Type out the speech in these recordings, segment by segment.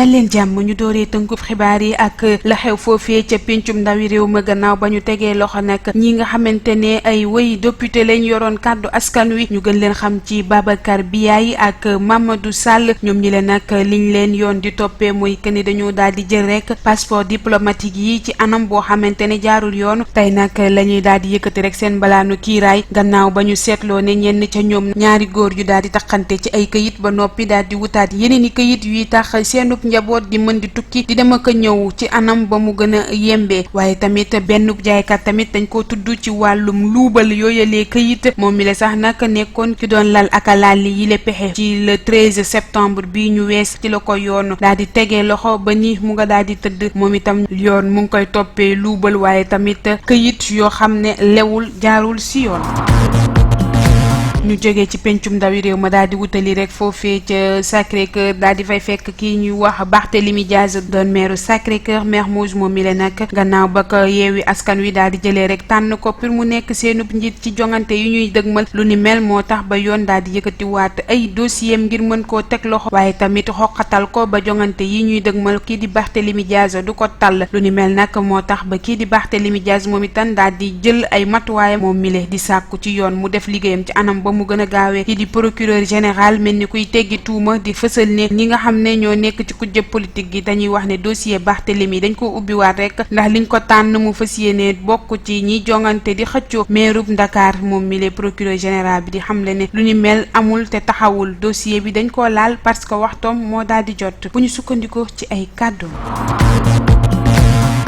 dal leen jàmm ñu dooree tënkub xibaar yi ak la xew foofee ca pencum ndawi réew ma gannaaw ba ñu tegee loxo nag ñi nga xamante ne ay wëy député lañ yoroon kàddu askan wi ñu gën leen xam ci Babacar Biaye ak Mamadou Sall ñoom ñi leen nag liñ leen yoon di toppee mooy que ni dañoo daal di jël rek passeport diplomatique yi ci anam boo xamante ne jaarul yoon tey nag la ñuy daal di yëkkati rek seen balaanu kiiraay gannaaw ba ñu seetloo ne ñenn ca ñoom ñaari góor yu daal di taxante ci ay këyit ba noppi daal di wutaat yeneen i këyit yuy tax seenu njaboot di mën di tukki di dem ak a ñëw ci anam ba mu gën a yembee waaye tamit benn jaaykat tamit dañ ko tudd ci wàllum luubal yooyalee këyit moom mi la sax nag nekkoon ki doon lal ak a laal yi le pexe ci le 13 septembre bi ñu wees ci la ko yoon daal di tegee loxo ba ni mu nga daal di tëdd moom itam yoon mu ngi koy toppee luubal waaye tamit këyit yoo xam ne lewul jaarul si yoon. ñu jógee ci pencum ndawi réew ma daal di wutali rek foofee ca Sacré-Cœur daal di fay fekk kii ñuy wax Barthélémy Diaz doon maire Sacré-Cœur Mermoz moom mi la nag gannaaw ba ko yeewi askan wi daal di jëlee rek tànn ko pour mu nekk seenub njiit ci jongante yu ñuy dëgmal lu ni mel moo tax ba yoon daal di yëkkatiwaat ay dossier ngir mën koo teg loxo waaye tamit xoqatal ko ba jongante yi ñuy dëgmal kii di Barthélémy Diaz du ko tàll lu ni mel nag moo tax ba kii di Barthélémy Diaz moom itam daal di jël ay matuwaayam moom mi le di sàkku ci yoon mu def liggéeyam ci anam mu gën a gaawee kii di procureur général mel ni kuy teggi tuuma di fësal ne ñi nga xam ne ñoo nekk ci kujje politique gi dañuy wax ne dossier Barthélémy dañ ko ubbiwaat rek ndax liñ ko tànn mu fas yéene bokk ci ñiy jongante di xëccoo meerub Dakar moom mi le procureur général bi di xamle ne lu ni mel amul te taxawul dossier bi dañ koo laal parce que waxtoom moo daal di jot bu ñu sukkandikoo ci ay kàddu.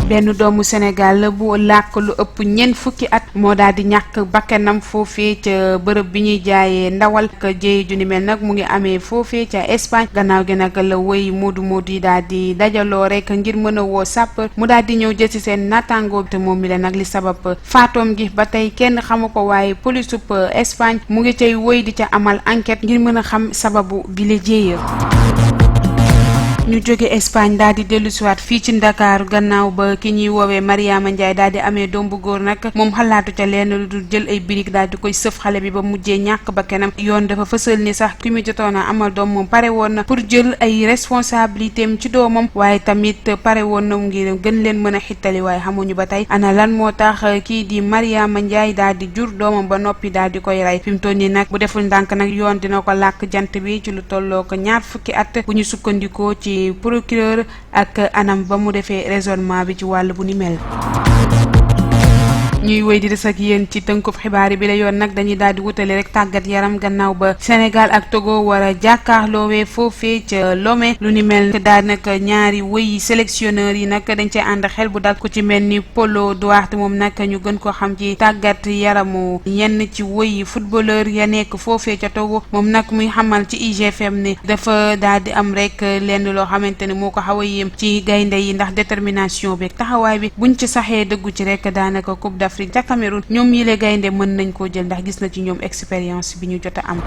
benn doomu Sénégal bu làkk lu ëpp ñeent fukki at moo daal di ñàkk bakkanam foofee ca bërëb bi ñuy jaayee ndawal ka jéey ju ni mel nag mu ngi amee foofee ca Espagne gannaaw gi nag la wëy moodu yi daal di dajaloo rek ngir mën a woo sapeur mu daal di ñëw jël ci seen naataangoo te moom mi la nag li sabab faatoom gi ba tey kenn xamu ko waaye police Espagne mu ngi cay wëy di ca amal enquête ngir mën a xam sababu bi la jéeya. ñu jóge Espagne daal di dellu siwaat fii ci Ndakaaru gannaaw ba ki ñuy woowee Mariama Ndiaye daal di amee doom bu góor nag moom xalaatu ca lenn lu dul jël ay birig daal di koy sëf xale bi ba mujjee ñàkk ba kenam yoon dafa fësal ni sax ki mu jotoon a amal doom moom pare woon na pour jël ay responsabilité am ci doomam waaye tamit pare woon na ngir gën leen mën a xittali waaye xamuñu ba tey ana lan moo tax kii di Mariama Ndiaye daal di jur doomam ba noppi daal di koy rey fi mu toll nii nag bu deful ndànk nag yoon dina ko làkk jant bi ci lu tolloo ko ñaar fukki at bu ñu sukkandikoo ci procureur ak anam ba mu defee raisonnement bi ci wàll bu ni mel. ñuy wéy di des ak yéen ci tënkub xibaar bi la yoon nag dañuy daal di wutale rek tàggat yaram gannaaw ba Sénégal ak Togo war a jàkkaarloowee foofee ca Lomé lu ni mel daal nag ñaari wëyi sélectionneur yi nag dañ cee ànd xel bu dal ku ci mel ni Polo Duarte moom nag ñu gën ko xam ci tàggat yaramu yenn ci wëyi footballeur ya nekk foofee ca Togo moom nag muy xamal ci IGFM ne dafa daal di am rek lenn loo xamante ne moo ko xaw a yéem ci gaynde yi ndax détermination beeg taxawaay bi buñ ci saxee dëggu ci rek daanaka Coupe d'Afrique ca Cameroun ñoom yile gaynde mën nañ koo jël ndax gis na ci ñoom expérience bi ñu jot a am.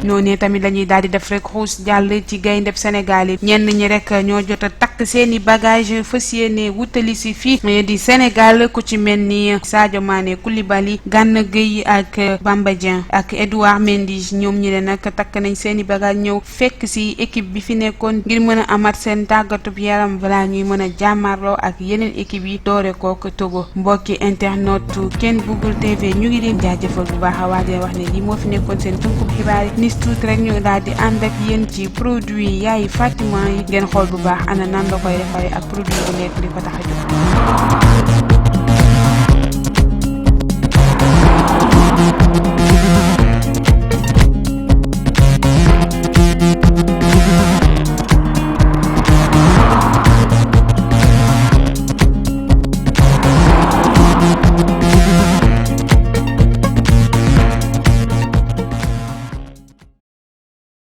noonu tamit lañuy daal di def rek xuus jàll ci gayndeb Sénégal yi ñenn ñi rek ñoo jot a takk seeni bagage fas yéene wutali si fii di Sénégal ku ci mel ni Sadio Mané Koulibaly Gana Gueye ak Bamba Dieng ak Edouard Mendy ñoom ñi leen nag takk nañ seeni bagage ñëw fekk si équipe bi fi nekkoon ngir mën a amat seen tàggatub yaram balaa ñuy mën a jàmmarloo ak yeneen équipe yi doore kook Togo mbokki internet Ken Bougoul TV ñu ngi leen jaajëfal bu baax a waa di wax ne lii moo fi nekkoon seen tënkub xibaar yi tuuti rek ñu daal di ànd ak yéen ci produit yaay Fatima yi ngeen xool bu baax ana nan la koy defaree ak produit bu nekk di ko tax a jóg